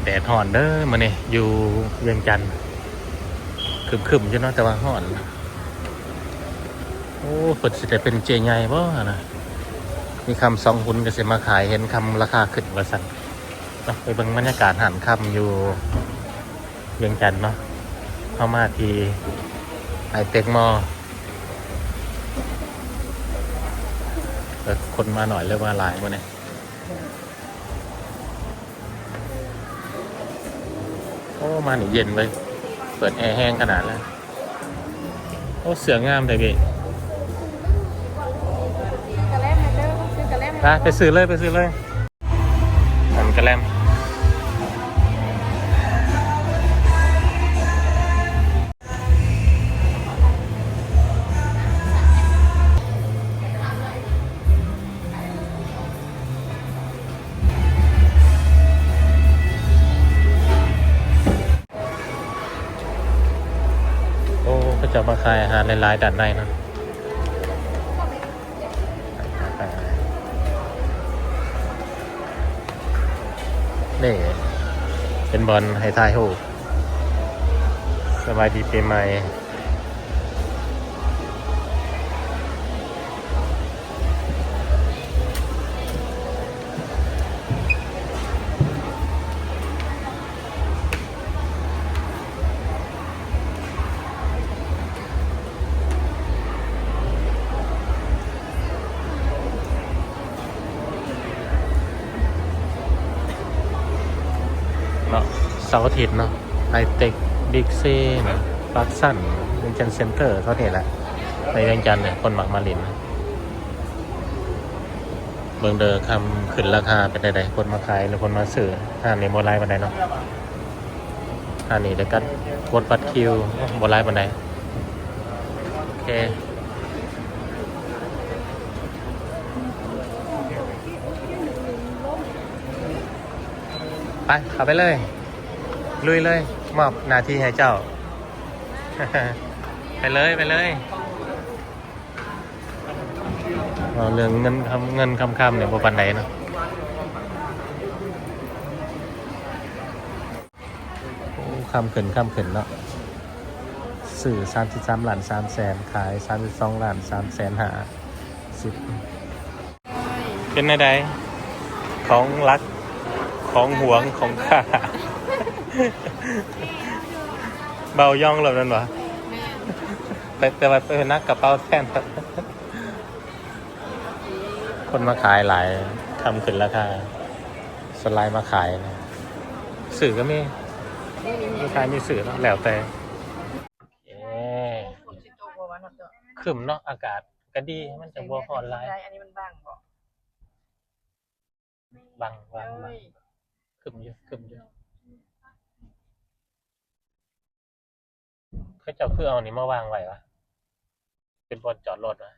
ແດດຮ້ອນເດີມື້ນີ້ຢູ່ວຽງຈັນ ຄຶມໆຢູ່ເນາະ ແຕ່ວ່າຮ້ອນ. ໂອ້ ເພິ່ນຊິໄດ້ເປັນເຈ້ໃຫຍ່ບໍ່ນະ? ມີຄຳສອງຫຸນກໍຊິມາຂາຍ ເຫັນຄຳລາຄາຂຶ້ນວ່າຊັ້ນ. ເນາະ ໄປເບິ່ງບັນຍາກາດຮ້ານຄຳຢູ່ວຽງຈັນເນາະ. ເຮົາມາທີ່ໄອເຕັກມໍ ເອີ ຄົນມາໜ້ອຍຫຼືວ່າຫຼາຍມື້ນີ້? ໂອ້ ມານີ້ເຢັນເວີຍ ເປີດແອແຮງຂະໜາດເລີຍ. ໂອ້ ເສື້ອງາມແທ້ພີ່. ໄປ ໄປຊື້ເລີຍ ໄປຊື້ເລີຍ ອັນກະແລັມ. ໂອ້ ເຂົາເຈົ້າມາຂາຍອາຫານຫຼາຍໆດ້ານໃນເນາະ. ນີ້ເປັນບ່ອນໃຫ້ຖ່າຍຮູບ ສະບາຍດີປີໃໝ່. ເນາະ ເສົາອາທິດເນາະ ໄອເຕັກ ບິກຊີ ປາກຊັນ ວຽງຈັນເຊັນເຕີ ເທົ່ານີ້ແຫຼະ. ໃນວຽງຈັນນີ້ຄົນມັກມາຫຼິ້ນ. ເບິ່ງເດີ ຄຳຂຶ້ນລາຄາເປັນໃດໃດ ຄົນມາຂາຍຫຼືຄົນມາຊື້? ຮ້ານນີ້ບໍ່ຫຼາຍປານໃດເນາະ. ອັນນີ້ແລ້ວກັນ ກົດບັດຄິວ ໂອ້ ບໍ່ຫຼາຍປານໃດ. ໂອເຄ ໄປ ເຂົ້າໄປເລີຍ ລຸຍເລີຍ ມອບໜ້າທີ່ໃຫ້ເຈົ້າ. ໄປເລີຍ ໄປເລີຍ. ເວົ້າເລື່ອງເງິນຄຳ ເງິນຄຳໆນີ້ບໍ່ປານໃດເນາະ. ໂອ້ ຄຳຂຶ້ນ ຄຳຂຶ້ນເນາະ. ຊື້ສາມສິບສາມລ້ານສາມແສນ ຂາຍສາມສິບສອງລ້ານສາມແສນຫ້າສິບ. ເປັນແນວໃດ? ຂອງລັກ ຂອງຫວງຂອງຂ້າ ເບົາຢ່ອງໂລດແມ່ນບໍ່? ແມ່ນ ແຕ່ ແຕ່ວ່າໄປໜັກກະເປົາແທນ. ຄົນມາຂາຍຫຼາຍ ຄຳຂຶ້ນລາຄາ ສ່ວນຫຼາຍມາຂາຍນະ. ຊື້ກໍມີ ມີຂາຍມີຊື້ເນາະ ແລ້ວແຕ່. ເອີ ຄຶ້ມເນາະ ອາກາດກໍດີ ມັນຈະບໍ່ຮ້ອນຫຼາຍ. ອັນນີ້ມັນບັງບໍ່? ບັງ ບັງ ບັງ ເອີຍ ຄຶ້ມຢູ່ ຄຶ້ມຢູ່. ເຂົາເຈົ້າຄືເອົານີ້ມາວາງໄວ້ວະ? ເປັນບ່ອນຈອດລົດວະ?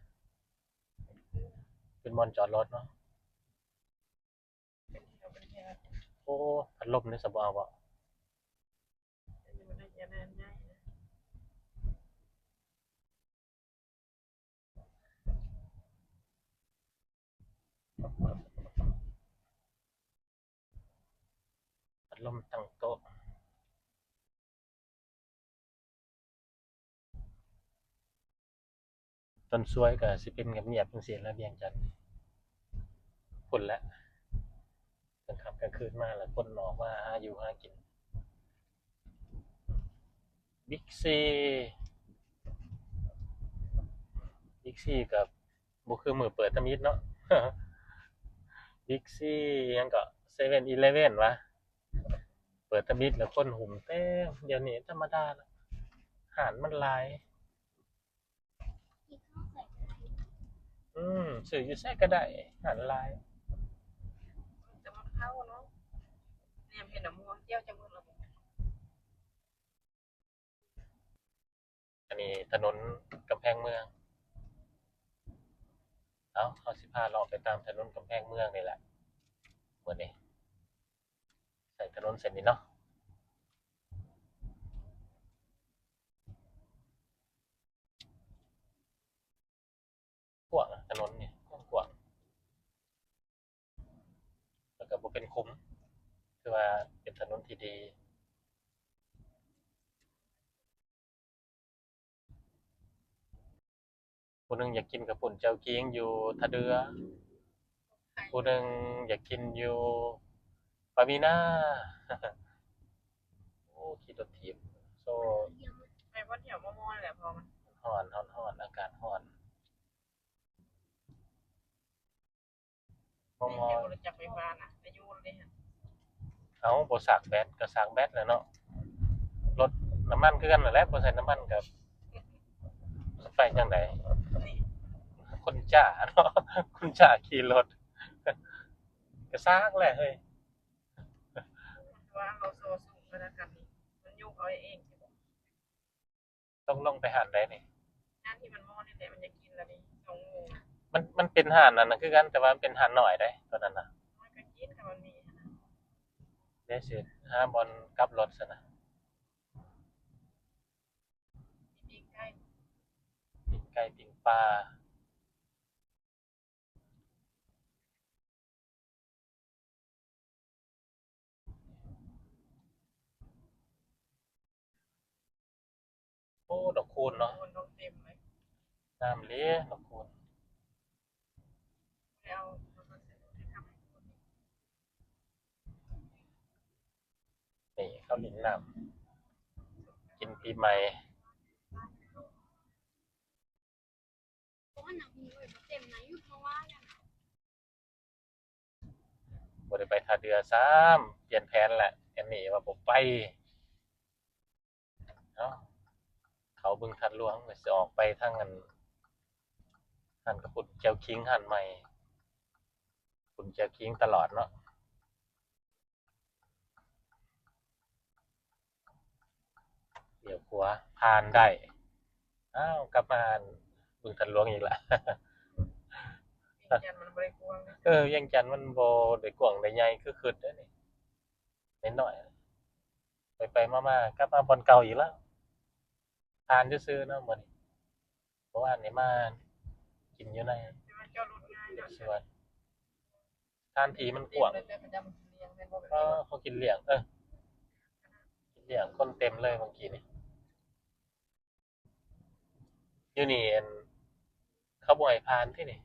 ເປັນບ່ອນຈອດລົດເນາະ. ໂອ້ ພັດລົມເດ້ ສະບໍ່ເອົາບໍ່? ພັດລົມຕັ້ງໂຕະ. ຕອນສວຍກໍຊິເປັນງຽບໆ ຈັ່ງຊີ້ລະ ວຽງຈັນ ພຸ້ນແຫຼະ. ກາງຄ່ຳກາງຄືນມາລະ ຄົນອອກມາຫາຢູ່ຫາກິນ. ບິກຊີ ບິກຊີກໍບໍ່ຄືມື້ເປີດທຳອິດເນາະ. ບິກຊີ ຫຍັງເກາະ ເຊເວັນອີເລເວັນຫວາ ເປີດທຳອິດແລ້ວຄົນຫຸ້ມເຕັມ. ດຽວນີ້ທຳມະດາລະ ຮ້ານມັນຫຼາຍ. ອືມ ຊື້ຢູ່ໃສກໍໄດ້ ຮ້ານຫຼາຍ. ແຕ່ມັນເຂົ້າເນາະ ແນມເຫັນນະ ໝູ່ເຈົ້າຈະໝົດແລ້ວບໍ່? ອັນນີ້ຖະໜົນກຳແພງເມືອງ. ເອົາ ເຮົາຊິພາເລາະໄປຕາມຖະໜົນກຳແພງເມືອງນີ້ແຫຼະ ມື້ນີ້ ໃຊ້ຖະໜົນເສັ້ນນີ້ເນາະ. ກວ້າງນະ ຖະໜົນນີ້ກວ້າງໆ ແລ້ວກໍບໍ່ເປັນຂຸມ. ຖືວ່າເປັນຖະໜົນທີ່ດີ. ຜູ້ໜຶ່ງຢາກກິນເຂົ້າປຸ້ນແຈ່ວກິງຢູ່ທ່າເດື່ອ, ຜູ້ໜຶ່ງຢາກກິນຢູ່ປາມີນາ. ໂອ້ ຂີ່ລົດຖີບໂຊ. ໄປບ່ອນແຖວມໍ່ໆ ແຫຼະ ເພາະມັນຮ້ອນ ຮ້ອນ ຮ້ອນ ອາກາດຮ້ອນ. ບໍ່ ບໍ່ ບໍ່ໄດ້ຈັບໄຟຟ້ານະ ອາຍຸເດ້ຫັ້ນ. ເອົ້າ ບໍ່ສາກແບັດ ກໍສາກແບັດແຫຼະເນາະ. ລົດນ້ຳມັນຄືກັນຫັ້ນແຫຼະ ບໍ່ໃສ່ນ້ຳມັນກໍໄປຈັ່ງໃດ? ຄົນຈ້າເນາະ ຄົນຈ້າຂີ່ລົດ ກໍສາກແຫຼະເຮີ້ຍ. ວ່າເຮົາໂຊສູງຂະໜາດນັ້ນນີ້ ມັນຍົກເອົາເອງຊິບໍ? ຕ້ອງລົງໄປຮ້ານໃດນີ້? ຮ້ານທີ່ມັນໝໍ້ນີ້ແຫຼະ ມັນຢາກກິນແລ້ວນີ້ ສອງໂມງ. ມັນ ມັນເປັນຮ້ານອັນນັ້ນຄືກັນ ແຕ່ວ່າມັນເປັນຮ້ານນ້ອຍເດ້ ຕົວນັ້ນນະ. ມັນກໍກິນ ຖ້າມັນມີຫັ້ນນະ. ເດ ຊິຫາບ່ອນກັບລົດຊັ້ນນະ. ມີປີ້ງໄກ່ ປີ້ງໄກ່ ປີ້ງປາ. ໂອ້ ດອກຄູນເນາະ ງາມເລີຍດອກຄູນ. ນີ້ເຂົາຫຼິ້ນນ້ຳ ກິນປີໃໝ່. ບໍ່ໄດ້ໄປທ່າເດື່ອຊ້ຳ ປ່ຽນແຜນແຫຼະ ແອນນີ້ວ່າບໍ່ໄປ. ເອົ້າ ເຂົ້າບຶງທາດຫຼວງ ຊິອອກໄປທາງອັນ ຮ້ານເຂົ້າປຸ້ນແຈ່ວຄິງ ຮ້ານໃໝ່ ປຸ້ນແຈ່ວຄິງຕະຫຼອດເນາະ. ລ້ຽວຂວາ ຜ່ານໄດ້. ອ້າວ ກັບມາບຶງທາດຫຼວງອີກລະ. ວຽງຈັນມັນບໍ່ໄດ້ກວ້າງເດ້. ເອີ ວຽງຈັນມັນບໍ່ໄດ້ກວ້າງໄດ້ໃຫຍ່ຄືຄິດເດ້ນີ້ ນ້ອຍໆ ໄປໆມາໆ ກັບມາບ່ອນເກົ່າອີກລະ. ຜ່ານຊື່ໆເນາະມື້ນີ້. ເມື່ອວານນີ້ມາກິນຢູ່ໃນ ແຕ່ວ່າຈອດລົດງ່າຍເນາະ ສວນ ສະຖານທີ່ມັນກວ້າງ. ເອີ ເຂົາກິນລ້ຽງ ເອີ ກິນລ້ຽງ ຄົນເຕັມເລີຍເມື່ອກີ້ນີ້. ຢູ່ນີ້ ອັນ ເຂົາບໍ່ໃຫ້ຜ່ານຕິນີ້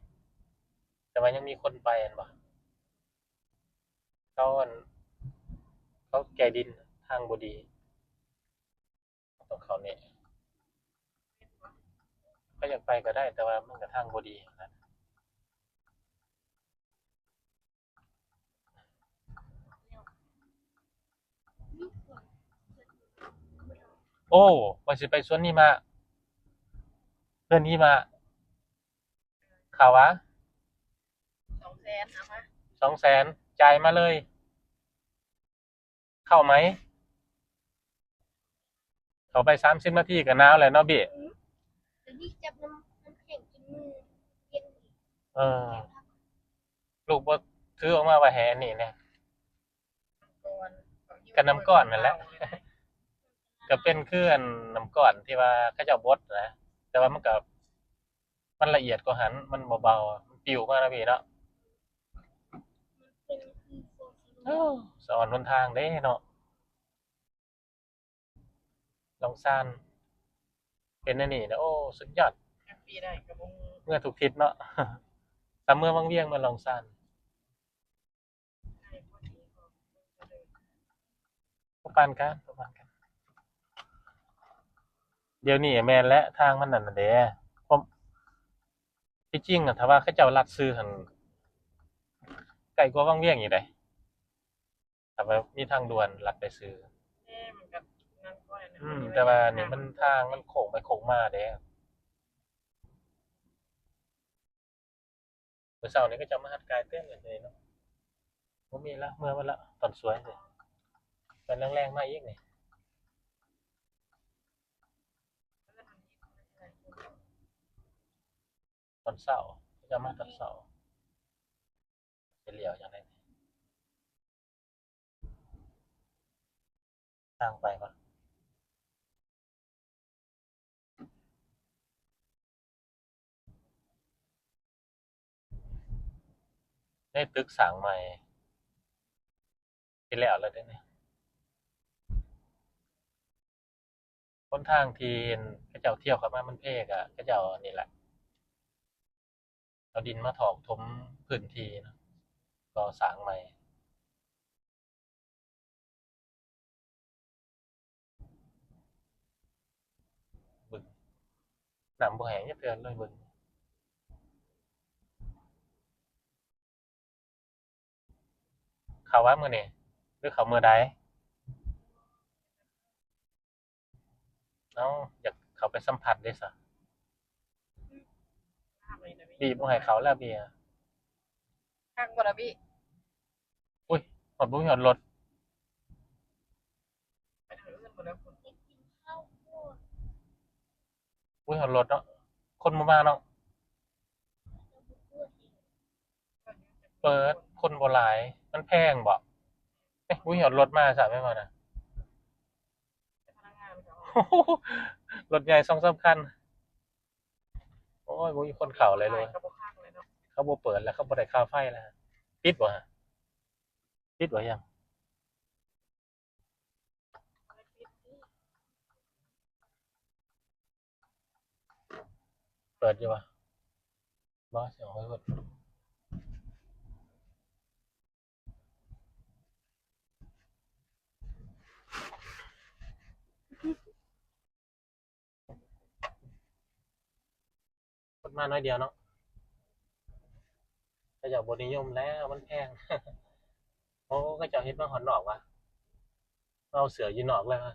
ແຕ່ວ່າຍັງມີຄົນໄປແມ່ນບໍ່? ເຂົາ ອັນ ເຂົາແກ້ດິນ ທາງບໍ່ດີ. ຕ້ອງເຂົ້ານີ້ ໃຜຢາກໄປກໍໄດ້ ແຕ່ວ່າມັນກໍທາງບໍ່ດີຫັ້ນນະ. ໂອ້ ວ່າຊິໄປສວນຫິມະ ເຮືອນຫິມະ. ເຂົ້າຫວາ? ສອງແສນ ເອົາມາ ສອງແສນ ຈ່າຍມາເລີຍ. ເຂົ້າໄໝ? ເຂົ້າໄປສາມສິບນາທີກໍໜາວແລ້ວເນາະເບ້. ອືມ ແຕ່ນີ້ຈັບນ້ຳ ນ້ຳແຂງກິນມື້ເຢັນ. ເອີ ລູກບໍ່ຖືອອກມາໄວ້ໃຫ້ອັນນີ້ແດ່. ກໍນ້ຳກ້ອນນັ້ນແຫຼະ ກໍເປັນຄືອັນນ້ຳກ້ອນທີ່ວ່າເຂົາເຈົ້າບົດນະ ແຕ່ວ່າມັນກໍ ມັນລະອຽດກວ່າຫັ້ນ ມັນບໍ່ເບົາ ມັນປິວມາເນາະພີ່ເນາະ. ໂອ້ ສະອອນຫົນທາງເດ້ເນາະ ລອງຊານ ເປັນແນວນີ້ນະ. ໂອ້ ສຸດຍອດ ເມືອທຸກທິດເນາະ ຖ້າເມືອວັງວຽງ ເມືອລອງຊານ. ບໍ່ປານກັນ ບໍ່ປານກັນ. ດຽວນີ້ແມ່ນແຫຼະ ທາງມັນນັ້ນເດ້ ຄວາມ ທີ່ຈິງນະ ຖ້າວ່າເຂົາເຈົ້າລັດຊື່ຫັ້ນ ໃກ້ກວ່າວັງວຽງອີກເດ້ ຖ້າວ່າມີທາງດ່ວນລັດໄປຊື່. ເອີ ມັນກໍນັ້ນກວ່ານະ. ອືມ ແຕ່ວ່ານີ້ມັນທາງມັນໂຄ້ງໄປໂຄ້ງມາເດ້. ມື້ເຊົ້ານີ້ເຂົາເຈົ້າມາຮັດກາຍເຕັມເລີຍເນາະ. ບໍ່ມີລະ ເມືອໝົດລະ ຕອນສວຍນີ້ ຕອນແລງໆມາອີກນີ້. ຕອນເຊົ້າ ເຂົາເຈົ້າມາຕອນເຊົ້າ. ໄປລ້ຽວຈັ່ງໃດ? ທາງໄປບໍ່? ໃນຕຶກສ້າງໃໝ່. ຊິແລ້ວແລ້ວເດ້ນີ້. ຫົນທາງທີ່ເຂົາເຈົ້າທຽວເຂົ້າມາມັນເພກະ ເຂົາເຈົ້ານີ້ແຫຼະ ເອົາດິນມາຖອກຖົມພື້ນທີ່ເນາະ ກໍ່ສ້າງໃໝ່. ເບິ່ງ ນ້ຳບໍ່ແຫ້ງຈັກເທື່ອເລີຍ ເບິ່ງ. ເຂົ້າວ່າມື້ນີ້ ຫຼືເຂົ້າມື້ໃດ? ເອົ້າ ຢາກເຂົ້າໄປສຳຜັດເດ້ຊະ. ບີບໍ່ໃຫ້ເຂົ້າແລ້ວ ບີ. ຄັກບໍ່ລະບີ? ອຸ້ຍ ຮອດ ບໍ່ມີຮອດລົດ. ບໍ່ມີຮອດລົດເນາະ ຄົນບໍ່ມາເນາະ. ເປີດ ຄົນບໍ່ຫຼາຍ ມັນແພງບໍ? ເອີ ບໍ່ມີຮອດລົດມາຊະ ແມ່ນບໍ່ນະ? ລົດໃຫຍ່ສອງສາມຄັນ. ໂອ້ຍ ບໍ່ມີຄົນເຂົ້າເລີຍ ເຂົາບໍ່ຄັກເລີຍເນາະ ເຂົາບໍ່ເປີດແລ້ວ ເຂົາບໍ່ໄດ້ຄ່າໄຟແລ້ວ. ປິດບໍ່? ປິດບໍ່ຍັງ? ເປີດຢູ່ຫວາ? ບໍ່ ຊິເອົາໄວ້ເປີດ. ຄົນມາໜ້ອຍດຽວເນາະ ເຂົາເຈົ້າບໍ່ນິຍົມແລ້ວ ມັນແພງ. ໂອ້ ເຂົາເຈົ້າເຮັດມາຮອດນອກຫວາ? ເອົາເສື້ອຢູ່ນອກເລີຍຫວາ?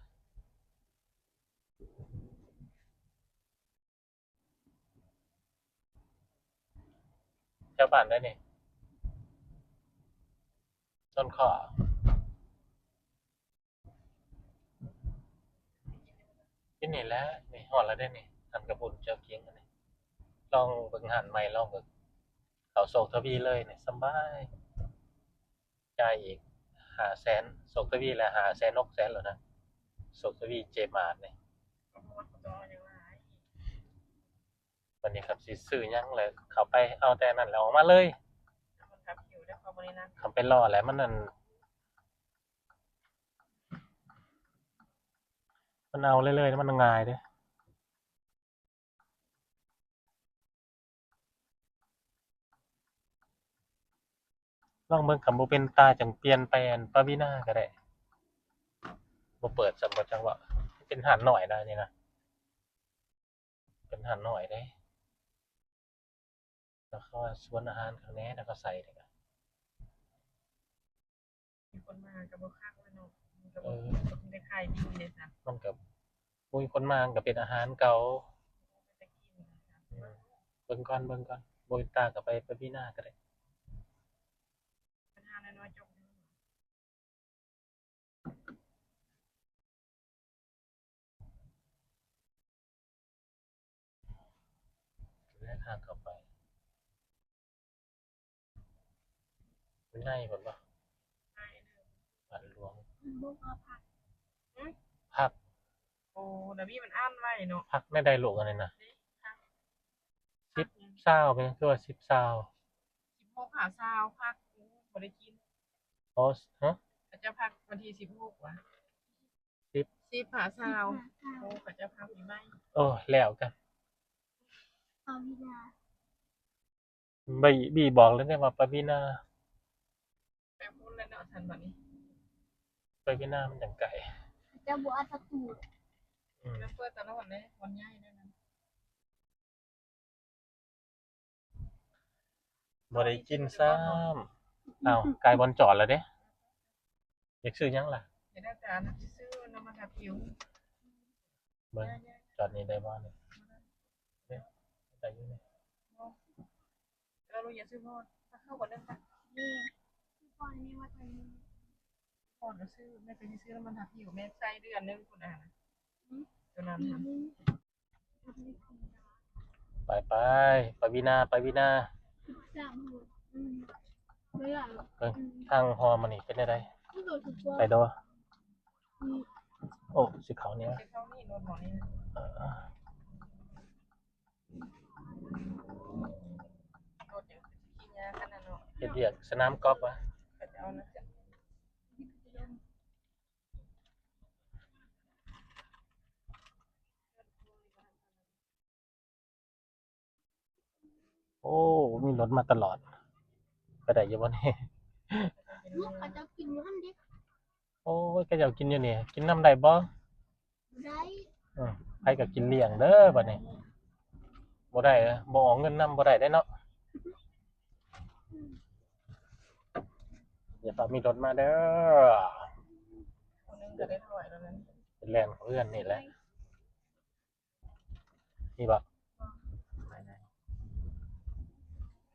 ແຖວບ້ານໃດນີ້? ຕົ້ນຂໍ. ຢູ່ນີ້ແຫຼະ ນີ້ຮອດແລ້ວເດ້ນີ້ ຮ້ານກະບຸນເຈົ້າເກັ່ງອັນນີ້. ລອງເບິ່ງຮ້ານໃໝ່ ລອງເບິ່ງ ເຂົ້າໂຊກທະວີເລີຍນີ້ ສະບາຍ. ຈ່າຍອີກຫ້າແສນ ໂຊກທະວີແຫຼະ ຫ້າແສນ ຫົກແສນແລ້ວນະ ໂຊກທະວີ ເຈມາດນີ້. ບັດນີ້ຄັນຊິຊື້ຫຍັງແຫຼະ ເຂົ້າໄປເອົາແຕ່ນັ້ນແລ້ວອອກມາເລີຍ. ຄັນໄປລໍແຫຼະ ມັນນັ້ນ ມັນເອົາເລື້ອຍໆ ມັນງ່າຍເດ້. ລອງເບິ່ງ ຄັນບໍ່ເປັນຕາຈັ່ງປ່ຽນໄປອັນປາວີນາກໍໄດ້. ບໍ່ເປີດຊ້ຳ ບໍ່ຈັກເວົ້າ. ເປັນຮ້ານນ້ອຍນະ ອັນນີ້ນະ ເປັນຮ້ານນ້ອຍເດ້. ແລ້ວເຂົາວ່າສວນອາຫານຂ້າງໃນນະ ເຂົາໃສ່ນີ້ກະ ມີຄົນມາກໍບໍ່ຄັກແລ້ວເນາະ ມັນກໍບໍ່ ເອີ ໄດ້ຂາຍດີເດ້ຊະ. ມັນກໍບໍ່ມີຄົນມາ ມັນກໍເປັນອາຫານເກົ່າ. ເບິ່ງກ່ອນ ເບິ່ງກ່ອນ ບໍ່ເປັນຕາກໍໄປປາວີນາກໍໄດ້. ແລະທາງເຂົ້າໄປ ມັນໃຫຍ່ພຸ້ນບໍ່? ບ້ານຫຼວງ ຫຶ? ຜັກ. ໂອ້ ນະບີມັນອ່ານໄວເນາະ. ຜັກແນວໃດລູກອັນນີ້ນະ? ສິບ ຊາວ ເປັນຫຍັງຄືວ່າສິບ ຊາວ? ສິບຫົກຫາຊາວ ຜັກ ໂອ້ ບໍ່ໄດ້ກິນ. ອໍ ຮະ? ເຂົາເຈົ້າຜັກວັນທີສິບຫົກຫວາ? ສິບ ສິບຫາຊາວ. ໂອ້ ເຂົາເຈົ້າຜັກປີໃໝ່. ໂອ້ ແລ້ວກັນ ປາວີນາ. ບີ ບີບອກແລ້ວເດ້ວ່າປາວີນາ. ໄປພຸ້ນແລ້ວເນາະ ຊັ້ນບັດນີ້ ປາວີນາມັນຈັ່ງໄກ. ເຂົາເຈົ້າບໍ່ອັດປະຕູ. ອືມ ເປີດຕະຫຼອດເດ້ ບ່ອນໃຫຍ່ເດ້ນັ້ນ. ບໍ່ໄດ້ກິນຊ້ຳ. ອ້າວ ກາຍບ່ອນຈອດແລ້ວເດ້. ຢາກຊື້ຫຍັງລະ? ຢາກໄດ້ແຕ່ອັນນັ້ນ ຊື້ນ້ຳມັນທາຜິວ. ເບິ່ງ ຈອດນີ້ໄດ້ບໍ່ນີ້? ເດ້ ໄດ້ຢູ່ນີ້. ເອີ ລູກຢາກຊື້ບໍ່? ເຂົ້າກ່ອນເດີ. ນີ້ ກ່ອນນີ້ວ່າຕົວນີ້ ກ່ອນກໍຊື້ ແມ່ກໍຊິຊື້ນ້ຳມັນທາຜິວ ແມ່ໃຊ້ເດືອນໜຶ່ງພຸ້ນນະ. ຫຶ? ຕົວນັ້ນນະ. ໄປໆ ປາວີນາ ປາວີນາ. ເບິ່ງທາງຫໍມານີ້ເປັນແນວໃດ? ໄປໂດ. ໂອ້ ຊິເຂົ້ານີ້ ຊິເຂົ້ານີ້ ລົດໝໍນີ້. ເອີ ລົດຫຍັງຊິຂີ່ຍາກຂະໜາດນັ້ນເນາະ? ເຮັດວຽກສະໜາມກອບຫວາ? ເຂົາເຈົ້ານະ. ອ້ ມີລົດມາຕະຫຼອດ. ໄປໄດ້ຢູ່ບໍ່ນີ້? ລູກເຂົາເຈົ້າກິນຢູ່ຫັ້ນເດ້. ໂອ້ຍ ເຂົາເຈົ້າກິນຢູ່ນີ້ ກິນນຳໄດ້ບໍ່? ບໍ່ໄດ້ ເອີ ໃຜກໍກິນລ້ຽງເດີບັດນີ້. ບໍ່ໄດ້ ບໍ່ອອກເງິນນຳບໍ່ໄດ້ເດ້ເນາະ. ຢ່າຟ້າວມີລົດມາເດີ. ຄົນໜຶ່ງກໍໄດ້ຖ້ວຍແລ້ວນັ້ນ ໄປແລ່ນເຮືອນນີ້ແຫຼະ. ນີ້ບໍ່?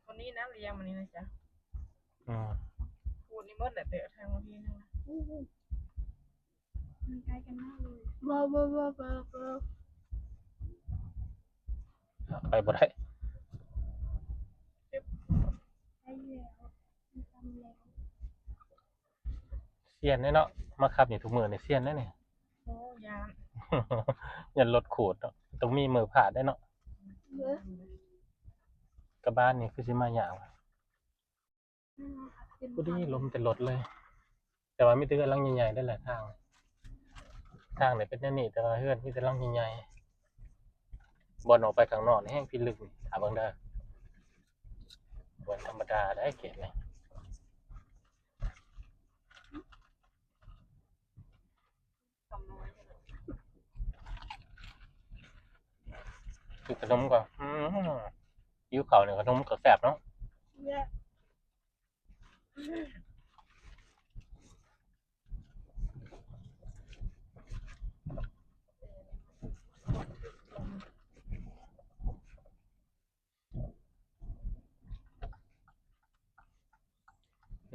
ຄົນນີ້ນະ ລ້ຽງມັນນີ້ນະຈ໊ະ. ອືມ ພູດນີ້ໝົດແຫຼະ ແຕ່ທາງທີ່ນັ້ນນະ ມັນໃກ້ກັນມາກເລີຍ. ໄປບໍ່ໄດ້. ຊຽນເດ້ເນາະ ມາຂັບນີ້ທຸກມື້ນີ້ຊຽນເດ້ນີ້. ໂອ້ ຢ້ານ ຢ້ານລົດຂູດເນາະ ຕ້ອງມີມືພາດເດ້ເນາະ. ເອີ ກະບ້ານນີ້ຄືຊິມາຍາກ ພໍດີລົມແຕ່ລົດເລີຍ. ແຕ່ວ່າມີແຕ່ເຮືອນຫຼັງໃຫຍ່ໆເດ້ແຫຼະ ທາງ ທາງນີ້ເປັນແນວນີ້ ແຕ່ວ່າເຮືອນມີແຕ່ຫຼັງໃຫຍ່ໆ. ບ່ອນອອກໄປຂ້າງນອກນີ້ແຮ່ງພິລຶກ ຖ້າເບິ່ງເດີ. ບໍ່ທຳມະດາໄດ໋ເຂດນີ້. ກິນຂະໜົມກ່ອນ. ອືມ ຫິວເຂົ້ານີ້ ຂະໜົມກໍແຊບເນາະ.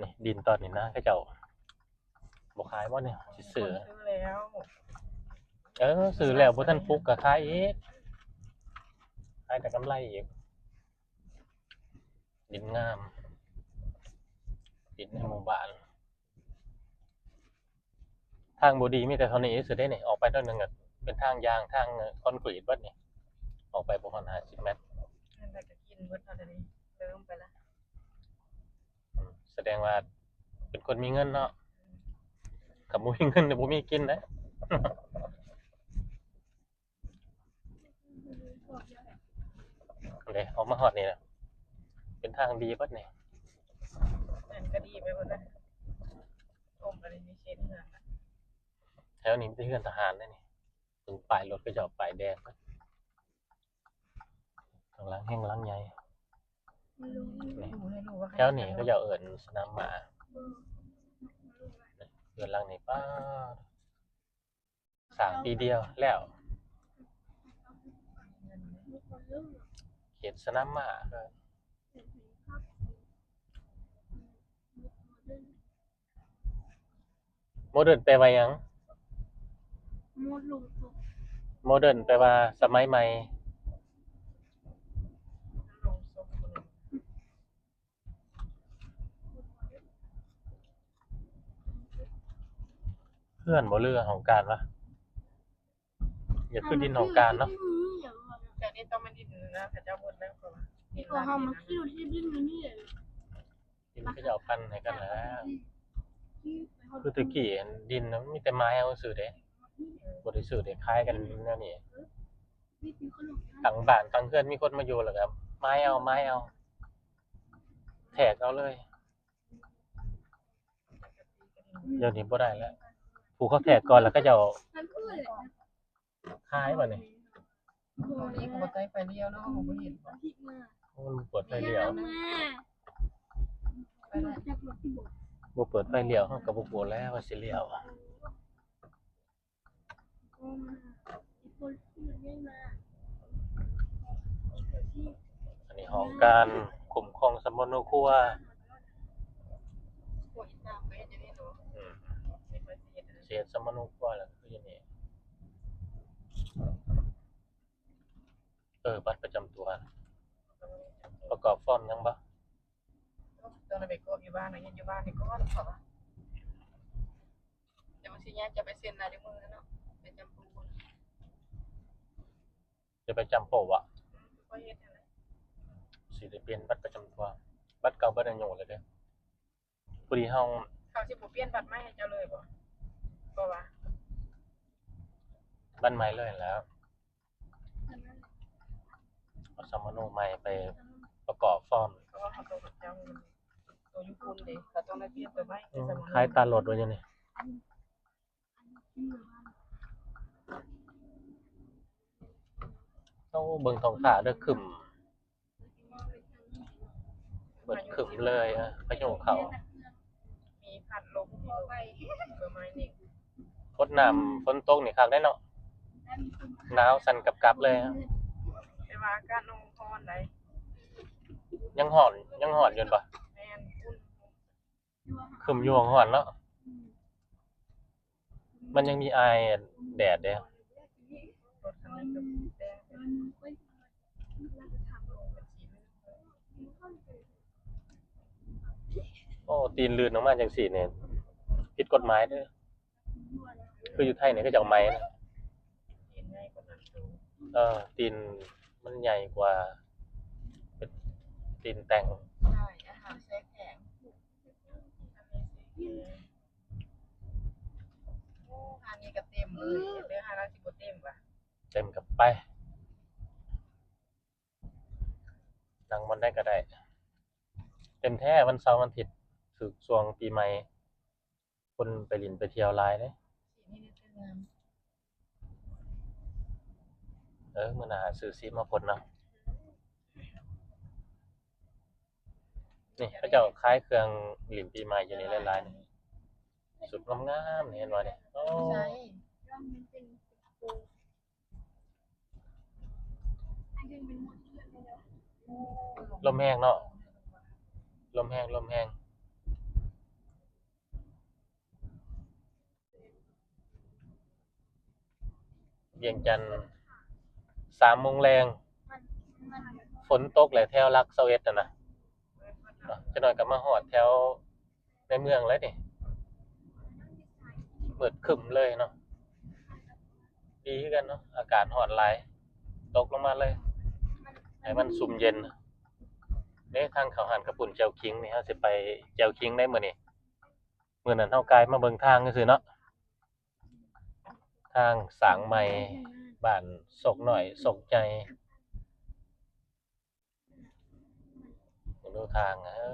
ນີ້ ດິນຕອນນີ້ນະ ເຂົາເຈົ້າບໍ່ຂາຍບໍ່ນີ້? ຊິຊື້ ເອີ ຊື້ແລ້ວບໍ່ທັນປຸກກໍຂາຍອີກ ຂາຍແຕ່ກຳໄລອີກ. ດິນງາມ ດິນໃນໝູ່ບ້ານ. ທາງບໍ່ດີມີແຕ່ເທົ່ານີ້ຊື່ເດ້ນີ້ ອອກໄປໜ້ອຍໜຶ່ງກໍເປັນທາງຢາງ ທາງຄອນກຣີດເບິດນີ້ ອອກໄປບໍ່ຮອດຫ້າສິບແມັດ. ນັ້ນແຫຼະ ກໍກິນເບິດເນາະ ດຽວນີ້ເລີ່ມໄປລະ. ອືມ ສະແດງວ່າເປັນຄົນມີເງິນເນາະ ຄັນບໍ່ມີເງິນນີ້ບໍ່ມີກິນເດ້. ເດ້ ອອກມາຮອດນີ້ແຫຼະ ເປັນທາງດີເບິດນີ້. ແມ່ນ ກໍດີໄປເບິດນະ ຖົມອັນນີ້ເຂດເຮືອນນະ. ແຖວນີ້ມີແຕ່ເຮືອນທະຫານເດ້ນີ້ ເບິ່ງປ້າຍລົດເຂົາເຈົ້າ ປ້າຍແດງ ທາງຫຼັງແຮ່ງຫຼັງໃຫຍ່. ແຖວນີ້ເຂົາເຈົ້າເອີ້ນສະໜາມມ້າ. ເຮືອນຫຼັງນີ້ ປ້າ ສ້າງປີດຽວແລ້ວ ເຂດສະໜາມມ້າ. ໂມເດີນແປວ່າຫຍັງ? ໂມເດີນແປວ່າສະໄໝໃໝ່. ເຮືອນບໍ່ ຫຼືຫ້ອງການວະ? ຢ່າຄືດິນຫ້ອງການເນາະ. ແຖວນີ້ຕ້ອງແມ່ນດິນນະ ເຂົາເຈົ້າເບິດແລ້ວ ເພາະວ່າດິນລາວ ເຂົາເຈົ້າປັນໃຫ້ກັນແລ້ວ. ດິນເຂົາເຈົ້າປັນໃຫ້ກັນແລ້ວ. ຄືແຕ່ກີ້ດິນນະ ມີແຕ່ມາຍເອົາຊື່ເດ້ ບໍ່ໄດ້ຊື້ໄດ້ຂາຍກັນແນວນີ້. ຕັ້ງບ້ານຕັ້ງເຮືອນ ມີຄົນມາຢູ່ແລ້ວກໍມາຍເອົາ ມາຍເອົາ ແທກເອົາເລີຍ. ດຽວນີ້ບໍ່ໄດ້ແລ້ວ ຜູ້ເຂົາແທກກ່ອນແລ້ວ ເຂົາເຈົ້າຂາຍບັດນີ້. ໂອ້ ນີ້ກໍບໍ່ໃຊ້ໄຟລ້ຽວເນາະ ບໍ່ເຫັນບໍ່? ໂອ້ ມັນເປີດໄຟລ້ຽວ ບໍ່ເປີດໄຟລ້ຽວ ເຮົາກໍບໍ່ຮູ້ແລ້ວວ່າຊິລ້ຽວ. ອັນນີ້ຫ້ອງການຄຸ້ມຄອງສຳມະໂນຄົວ ອືມ ເຂດສຳມະໂນຄົວລະຄືຢູ່ນີ້. ເອີ ບັດປະຈຳຕົວ ປະກອບຟອມຫຍັງບໍ່? ຕ້ອງໄດ້ໄປກອກຢູ່ບ້ານນະ ເຮັດຢູ່ບ້ານນີ້ກ່ອນເຂົາວ່າ ແຕ່ວ່າຊິຍາກຈະໄປເຊັນລາຍມືເນາະ ໄປຈຳໂປ. ຈະໄປຈຳໂປວະ? ອືມ ຂ້ອຍເຮັດຫັ້ນແຫຼະ ຊິໄດ້ປ່ຽນບັດປະຈຳຕົວ ບັດເກົ່າເບິດອາຍຸແລ້ວເດ້. ພໍດີເຮົາ ເຂົາຊິບໍ່ປ່ຽນບັດໃໝ່ໃຫ້ເຈົ້າເລີຍບໍ່? ບໍ່ວ່າ ບັດໃໝ່ເລີຍຫັ້ນແຫຼະ ເອົາສຳມະໂນໃໝ່ໄປ ປະກອບຟອມ ເພາະວ່າເຂົາຕ້ອງເຈົ້າ ໂຕຢູ່ພຸ້ນເດ້ ເຂົາຕ້ອງໄດ້ປ່ຽນໂຕໃໝ່. ອືມ ຂາຍຕາໂລດວ່າຢູ່ນີ້. ໂອ້ ເບິ່ງທ້ອງຟ້າເດີ ຄຶ້ມ ເບິດຄຶ້ມເລີຍ ພາຍຸເຂົ້າ. ມີພັດລົມ ເປີດໄມ້ນີ້ ກົດນ້ຳຝົນຕົກນີ້ຄັກເດ້ເນາະ ໜາວສັ່ນກັບໆເລີຍ. ແຕ່ວ່າອາກາດມັນຮ້ອນໃດ໋ ຍັງຮ້ອນ ຍັງຮ້ອນຢູ່ບໍ່? ແມ່ນ ຄຶ້ມຢູ່ ຮ້ອນເນາະ ມັນຍັງມີອາຍແດດເດ້. ໂອ້ ຕີນລື່ນອອກມາຈັ່ງຊີ້ນີ້ ຜິດກົດໝາຍເດີ. ຄືຢູ່ໄທນີ້ເຂົາເຈົ້າໃໝ່ນະ ເອີ ຕີນມັນໃຫຍ່ກວ່າ ເປັນຕີນແຕ່ງ. ໃຊ່ ອາຫານແຊ່ແຂງ. ໂອ້ ຮ້ານນີ້ກໍເຕັມເລີຍ ແຕ່ຮ້ານລາວຊິບໍ່ເຕັມຫວາ? ເຕັມກໍໄປ ນັ່ງບ່ອນໃດກໍໄດ້. ເຕັມແທ້ ວັນເສົາວັນອາທິດ ຖືກຊ່ວງປີໃໝ່ ຄົນໄປຫຼິ້ນໄປທ່ຽວຫຼາຍເດ້. ເອີ ມື້ໜ້າຊື້ສີມາພົ່ນເນາະ. ນີ້ເຂົາເຈົ້າຂາຍເຄື່ອງຫຼິ້ນປີໃໝ່ຢູ່ນີ້ຫຼາຍໆ ນີ້ ຊຸດງາມໆ ນີ້ ເຫັນບໍ່ນີ້? ໂອ້ ໃສ່ ລົມແຮງເນາະ ລົມແຮງ ລົມແຮງ. ວຽງຈັນ ສາມໂມງແລງ ຝົນຕົກແຫຼະ ແຖວຫຼັກຊາວເອັດຫັ້ນນະ. ຈັກໜ້ອຍກໍມາຮອດແຖວໃນເມືອງແລ້ວນີ້ ມືດຄຶ້ມເລີຍເນາະ. ດີຄືກັນເນາະ ອາກາດຮ້ອນຫຼາຍ ຕົກລົງມາເລີຍ ໃຫ້ມັນຊຸ່ມເຢັນ. ເດ້ ທາງເຂົ້າຮ້ານເຂົ້າປຸ້ນແຈ່ວຂິງນີ້ ເຮົາຊິໄປແຈ່ວຂິງໃດ໋ມື້ນີ້. ມື້ນັ້ນເຮົາກາຍມາເບິ່ງທາງຊື່ໆເນາະ ທາງສ້າງໃໝ່ ບ້ານໂຊກນ້ອຍ ໂຊກໃຫຍ່. ເບິ່ງດູທາງ ເອີຍ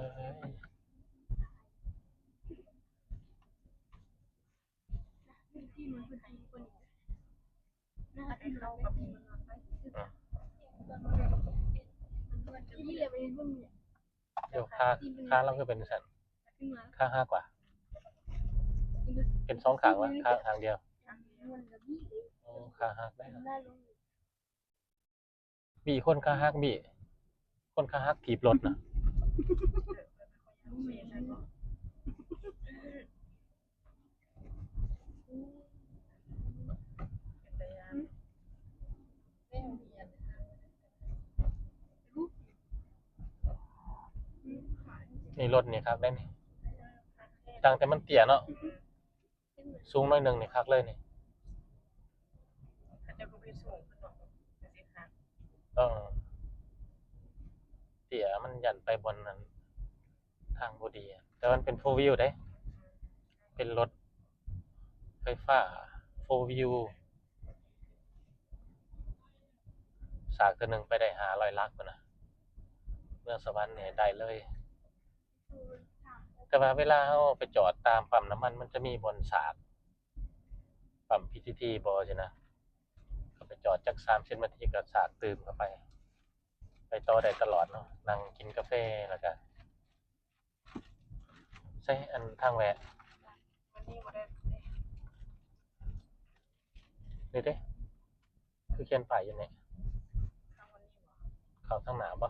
ໂຍ ຂາ ຂາລາວຄືເປັນຈັ່ງຊັ້ນ? ຂາຫັກຫວາ? ເປັນສອງຂ້າງຫວາ? ຂາຂ້າງດຽວ? ໂອ້ ຂາຫັກໄດ໋. ບີ້ຄົນຂາຫັກ ບີ້ຄົນຂາຫັກຖີບລົດນະ. ນີ້ລົດນີ້ຄັກໄດ໋ນີ້ ຕັ້ງແຕ່ມັນເຕ້ຍເນາະ. ສູງໜ້ອຍໜຶ່ງນີ້ຄັກເລີຍນີ້. ເຂົາເຈົ້າກໍບໍ່ໄດ້ສູງເພິ່ນດອກ ກໍຊິຄັກ. ເອີ ເຕ້ຍ ມັນຢ້ານໄປບ່ອນນັ້ນ ທາງບໍ່ດີ. ແຕ່ມັນເປັນໂຟວີວເດ້ ເປັນລົດໄຟຟ້າໂຟວີວ. ສາກເທື່ອໜຶ່ງໄປໄດ້ຫ້າຮ້ອຍຫຼັກພຸ້ນນະ ເມືອງສະຫວັນນີ້ໄດ້ເລີຍ. ແຕ່ວ່າເວລາເຮົາໄປຈອດຕາມປ້ຳນ້ຳມັນ ມັນຈະມີບ່ອນສາກ ປ້ຳ ພີທີທີ ບໍຊີ້ນະ ເຮົາໄປຈອດຈັກສາມສິບນາທີກໍສາກຕື່ມເຂົ້າໄປ ໄປຕໍ່ໄດ້ຕະຫຼອດເນາະ. ນັ່ງກິນກາເຟ ແລ້ວກໍໃສ່ອັນທາງແວະ ນີ້ເດ້ ຄືຂຽນປ້າຍຢູ່ນີ້ ເຂົ້າທາງໜ້າບໍ?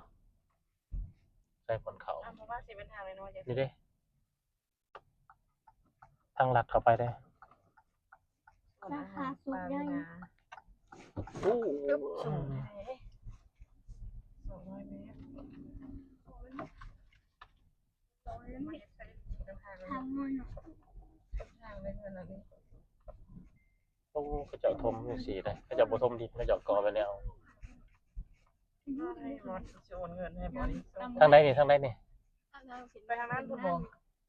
ໃສ່ບ່ອນເຂົ້າ ອ່າ ເພາະວ່າຊິເປັນທາງນ້ອຍໆ ນີ້ເດ້ ທາງລັດເຂົ້າໄປເດ້. ສາຂາສູງໃຫຍ່ ໂອ້ ສູງເທົ່າໃດ? ສອງຮ້ອຍແມັດ ສອງຮ້ອຍແມັດ ທາງນ້ອຍເນາະ ທາງເລີຍ. ໂອ້ ເຂົາເຈົ້າຖົມຈັ່ງຊີ້ເດ້ ເຂົາເຈົ້າບໍ່ຖົມດິນ ເຂົາເຈົ້າກໍ່ໄປແລ້ວ. ທາງໃດນີ້ ທາງໃດນີ້? ໄປທາງນັ້ນພຸ້ນບໍ?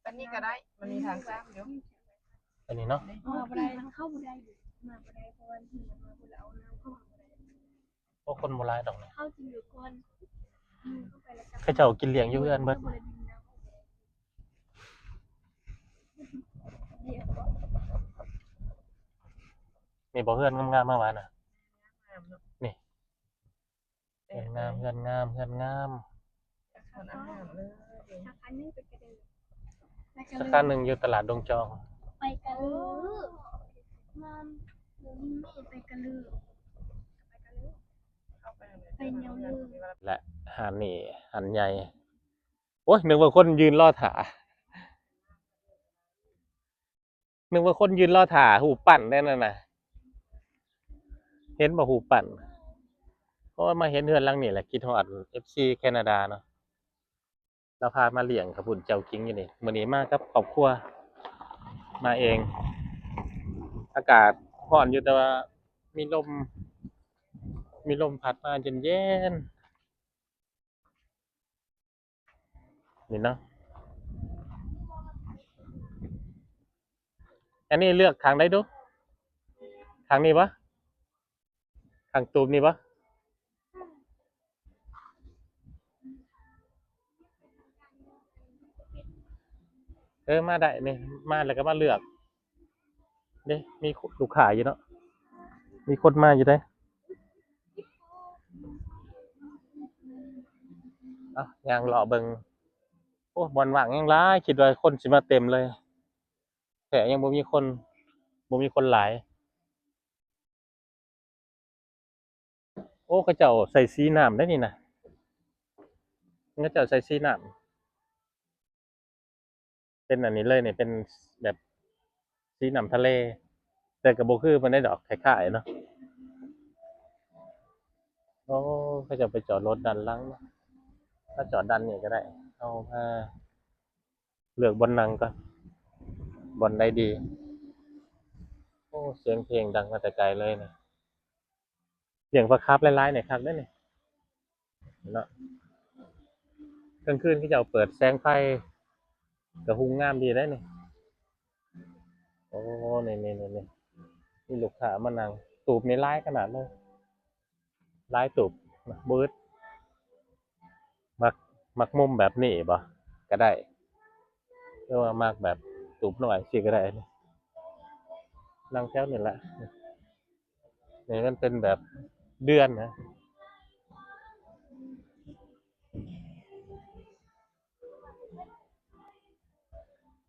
ອັນນີ້ກໍໄດ້ ມັນມີທາງຂ້າມຢູ່ ອັນນີ້ເນາະ. ມາບໍ່ໄດ້ ເຂົ້າບໍ່ໄດ້ ມາບໍ່ໄດ້ ເພາະວ່າມັນມາພຸ້ນແລ້ວເອົານ້ຳເຂົ້າມາບໍ່ໄດ້. ໂອ້ ຄົນບໍ່ຫຼາຍດອກນີ້ ເຂົ້າຈິງຢູ່ກ່ອນ. ເຂົາເຈົ້າກິນລ້ຽງຢູ່ເຮືອນເບິດ. ນີ້ບໍ່ເຮືອນງາມໆ ມາວ່ານະ ນີ້ ເຮືອນງາມ ເຮືອນງາມ ເຮືອນງາມ. ສາຂາໜຶ່ງໄປກະເລີ ສາຂາໜຶ່ງຢູ່ຕະຫຼາດດົງຈອງ ໄປກະເລີ ງາມ ໄປກະເລີ ໄປກະເລີ ໄປຍາວເລີ. ແລະຮ້ານນີ້ຮ້ານໃຫຍ່. ໂອ້ຍ ນຶກວ່າຄົນຢືນລໍຖ້າ ນຶກວ່າຄົນຢືນລໍຖ້າຮູບປັ້ນແດ່ນັ້ນນະ. ເຫັນບໍ່ຮູບປັ້ນ? ໂອ້ຍ ມາເຫັນເຮືອນຫຼັງນີ້ແຫຼະ ຄິດຮອດເອັຟຊີແຄນາດາເນາະ. ລາວພາມາລ້ຽງເຂົ້າປຸ້ນເຈົ້າກິງຢູ່ນີ້. ມື້ນີ້ມາກັບຄອບຄົວ ມາເອງ. ອາກາດຮ້ອນຢູ່ ແຕ່ວ່າມີລົມ ມີລົມພັດມາເຢັນໆ. ນີ້ເນາະ ອັນນີ້ເລືອກຂ້າງໃດດູ? ຂ້າງນີ້ບໍ່? ຂ້າງຕູບນີ້ບໍ່? ເອີ ມາໄດ້ນີ້ ມາແລ້ວກໍມາເລືອກ. ເດ້ ມີລູກຄ້າຢູ່ເນາະ ມີຄົນມາຢູ່ເດ້. ເອົ້າ ຍ່າງເລາະເບິ່ງ. ໂອ້ ບ່ອນວ່າງຍັງຫຼາຍ ຄິດວ່າຄົນຊິມາເຕັມເລີຍ ແທ້ຍັງບໍ່ມີຄົນ ບໍ່ມີຄົນຫຼາຍ. ໂອ້ ເຂົາເຈົ້າໃສ່ສີນ້ຳໄດ໋ນີ້ນະ ເຂົາເຈົ້າໃສ່ສີນ້ຳ ເປັນອັນນີ້ເລີຍນີ້ ເປັນແບບສີນ້ຳທະເລ ແຕ່ກໍບໍ່ຄືປານໃດດອກ ຄ້າຍໆເນາະ. ໂອ້ ເຂົາເຈົ້າໄປຈອດລົດດ້ານຫຼັງເນາະ ມາຈອດດ້ານນີ້ກໍໄດ້ ເຮົາມາ ເລືອກບ່ອນນັ່ງກ່ອນ ບ່ອນໃດດີ? ໂອ້ ສຽງເພງດັງມາແຕ່ໄກເລີຍນະ. ລ້ຽງປາຄາບຫຼາຍໆນີ້ຄັກເດ້ນີ້ເນາະ. ກາງຄືນເຂົາເຈົ້າເປີດແສງໄຟກໍຮຸ່ງງາມດີເດ້ນີ້. ໂອ້ ນີ້ໆໆ ມີລູກຄ້າມານັ່ງ. ຕູບນີ້ຫຼາຍຂະໜາດເລີຍ. ຫຼາຍຕູບນະ ບໍ່ອຶດ. ມັກ ມັກມຸມແບບນີ້ບໍ່? ກະໄດ້ ຫຼືວ່າມັກແບບຕູບນ້ອຍຊີ້ກະໄດ້. ນັ່ງແຖວນີ້ແຫຼະ. ນີ້ມັນເປັນແບບເດືອນນະ.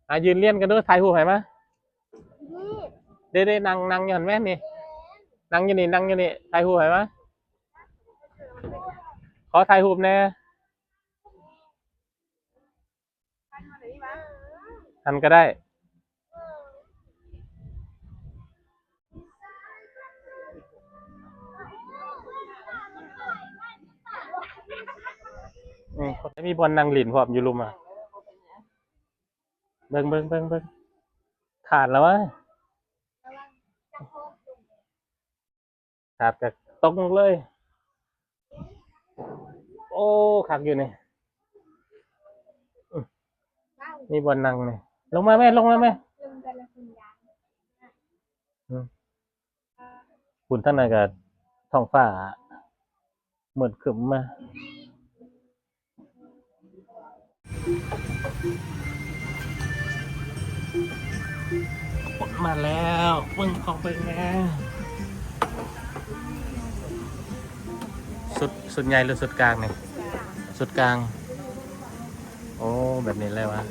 ອ່າ ຢືນລຽນກັນດູ ຖ່າຍຮູບໃຫ້ມາ. ເດ້ໆ ນັ່ງ ນັ່ງຢູ່ຫັ້ນແມ່ນນີ້ ນັ່ງຢູ່ນີ້ ນັ່ງຢູ່ນີ້ ຖ່າຍຮູບໃຫ້ມາ. ຂໍຖ່າຍຮູບແດ່. ຫັ້ນກໍໄດ້. ອືມ ມີບ່ອນນັ່ງຫຼິ້ນພ້ອມຢູ່ລຸ່ມອະ. ເບິ່ງ ເບິ່ງ ເບິ່ງ ເບິ່ງ ຂາດແລ້ວວະ. ຂາດກະຕົກລົງເລີຍ. ໂອ້ ຄັກຢູ່ນີ້. ອື ມີບ່ອນນັ່ງນີ້. ລົງມາແມ່ ລົງມາແມ່. ອື ພຸ້ນທາງນັ້ນກະທ້ອງຟ້າມືດຄຶ້ມມາ. ຄົນມາແລ້ວ ເບິ່ງ ຂໍເບິ່ງແດ່. ຊຸດ ຊຸດໃຫຍ່ຫຼືຊຸດກາງນີ້? ຊຸດກາງ. ໂອ້ ແບບນີ້ເລີຍວະ.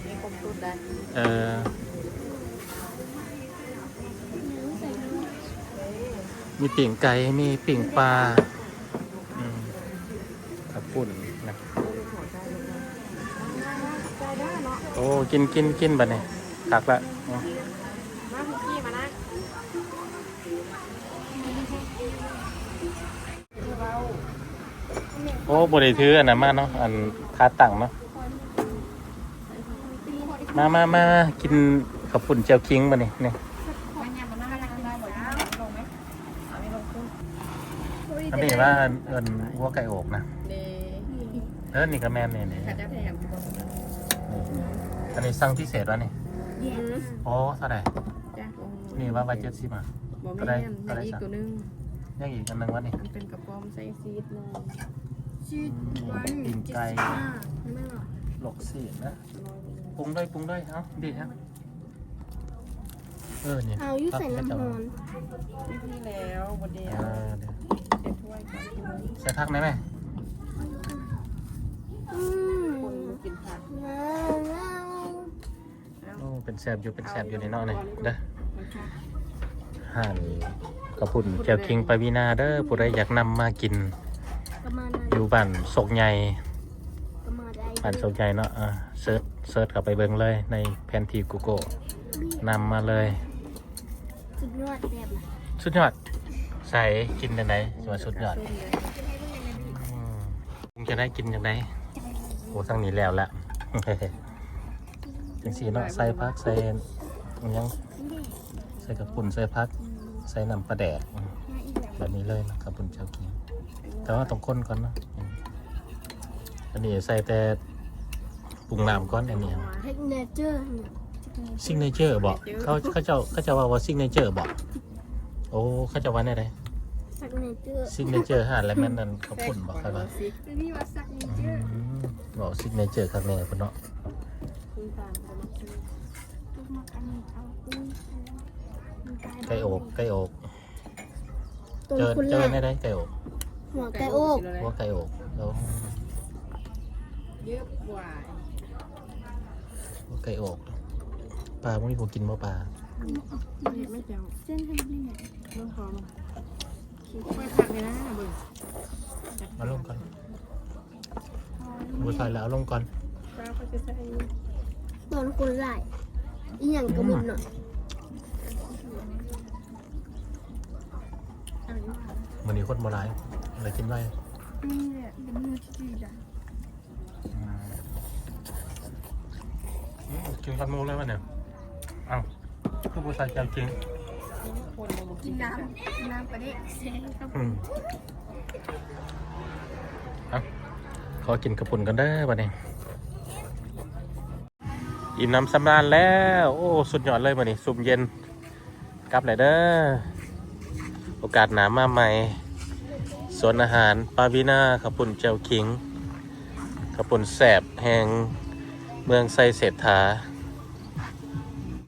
ມີຄົບຊຸດໄດ໋. ເອີ ມີປີ້ງໄກ່ ມີປີ້ງປາ. ອືມ ເຂົ້າປຸ້ນນະ. ໂອ້ ກິນ ກິນ ກິນ ບາດນີ້ ຄັກລະ. ໂອ້ ບໍ່ໄດ້ຖືອັນນັ້ນມາເນາະ ອັນຂາຕັ້ງເນາະ. ມາ ມາ ມາ ກິນເຂົ້າປຸ້ນແຈ່ວຂິງບາດນີ້. ນີ້ ອັນນີ້ວ່າເອີ້ນຫົວໄກ່ໂອກນະ. ເອີ ນີ້ກໍແມ່ນນີ້ ນີ້. ອັນນີ້ສັ່ງພິເສດວະນີ້? ໂອ້ ເທົ່າໃດ? ນີ້ວ່າ ວ່າເຈັດສິບ ອ່ະ. ບໍ່ແມ່ນ ເທົ່າໃດ? ຍັງອີກຕົວໜຶ່ງ ຍັງອີກອັນໜຶ່ງວະນີ້. ມັນເປັນກະປອມໃສ່ຊີສໜຶ່ງ. ປີ້ງໄກ່ ລວກຊີ້ນນະ ປຸງໄດ້ ປຸງໄດ້ ເອົາ ເດ ເອົາ ເອີ ນີ້ ເອົາຢູ່ໃສ່ນ້ຳຮ້ອນ ນີ້ແລ້ວ ບໍ່ໄດ້ ເອີ ເອົາ ໃສ່ຖ້ວຍກ່ອນ ໃສ່ຜັກໄດ້ໄໝ? ອືມ ຄົນບໍ່ກິນຜັກ ວ້າວ ໂອ້ ເປັນແຊບຢູ່ ເປັນແຊບຢູ່ນີ້ເນາະ ນີ້ເດີ ຮ້ານເຂົ້າປຸ້ນແຈ່ວຄິງປາວີນາເດີ ຜູ້ໃດຢາກນຳມາກິນ ຢູ່ບ້ານໂຊກໃຫຍ່ ບ້ານໂຊກໃຫຍ່ເນາະ ເອີ ເສີດ ເສີດເຂົ້າໄປເບິ່ງເລີຍໃນແຜນທີ່ Google ນຳມາເລີຍ ສຸດຍອດ ແຊບ ສຸດຍອດ ໃສ ກິນຈັ່ງໃດ ວ່າສຸດຍອດ ອືມ ຈັ່ງໃດ ກິນຈັ່ງໃດ ໂອ້ ທາງນີ້ແລ້ວລະ ຈັ່ງຊີ້ເນາະ ໃສ່ຜັກ ໃສ່ຫຍັງ ໃສ່ເຂົ້າປຸ້ນ ໃສ່ຜັກ ໃສ່ນ້ຳປາແດກ ແບບນີ້ເລີຍເນາະ ເຂົ້າປຸ້ນແຈ່ວຄິງ ແຕ່ວ່າຕ້ອງຄົນກ່ອນເນາະ ອັນນີ້ໃສ່ແຕ່ປຸງນ້ຳກ່ອນ ອັນນີ້ Signature ເນາະ Signature ບໍ? ເຂົາ ເຂົາເຈົ້າ ເຂົາເຈົ້າເວົ້າວ່າ Signature ບໍ? ໂອ້ ເຂົາເຈົ້າວ່າແນວໃດ? Signature Signature ຫາ ແລ້ວແມ່ນອັນເຂົ້າປຸ້ນບໍ? ຂ້ອຍວ່າ ນີ້ວ່າ Signature ອືມ ເວົ້າ Signature ຄັກແນ່ພຸ້ນເນາະ ໄກ່ອອກ ໄກ່ອອກ ຕົ້ນ ເອີ້ນ ຄຸນ ເອີ້ນແນວໃດ? ໄກ່ອອກ ຫົວໄກ່ອອກ ຫົວໄກ່ອອກ ໂອ້ ເຍອະກວ່າ ຫົວໄກ່ອອກ ປາບໍ່ມີຜູ້ກິນບໍ່ປາ? ເຮັດໄມ້ແຈ່ວ ເສັ້ນໃຫ້ນີ້ ເບິ່ງພໍບໍ່? ໄວ້ພັກນີ້ນະ ເບິ່ງ ມາລົງກ່ອນ ບໍ່ໃສ່ແລ້ວ ເອົາລົງກ່ອນ ຕອນຄົນຫຼາຍ ອີ່ຫຍັງກໍໝົດເນາະ ມື້ນີ້ຄົນບໍ່ຫຼາຍ ໄດ້ກິນໄວ ກິນກັບໝູ່ເລີຍບັດນີ້ ເອົ້າ ຄືບໍ່ໃສ່ແຈ່ວກິນ ກິນນ້ຳ ກິນນ້ຳປາແດກ ອືມ ເອົ້າ ຂໍກິນເຂົ້າປຸ້ນກ່ອນເດີບັດນີ້ ອີ່ມໜຳສຳລານແລ້ວ ໂອ້ ສຸດຍອດເລີຍມື້ນີ້ ຊຸ່ມເຢັນ ກັບແລ້ວເດີ ໂອກາດໜ້າມາໃໝ່ ສວນອາຫານປາວີນາ ເຂົ້າປຸ້ນແຈ່ວຂິງ ເຂົ້າປຸ້ນແຊບແຫ່ງເມືອງໄຊເສດຖາ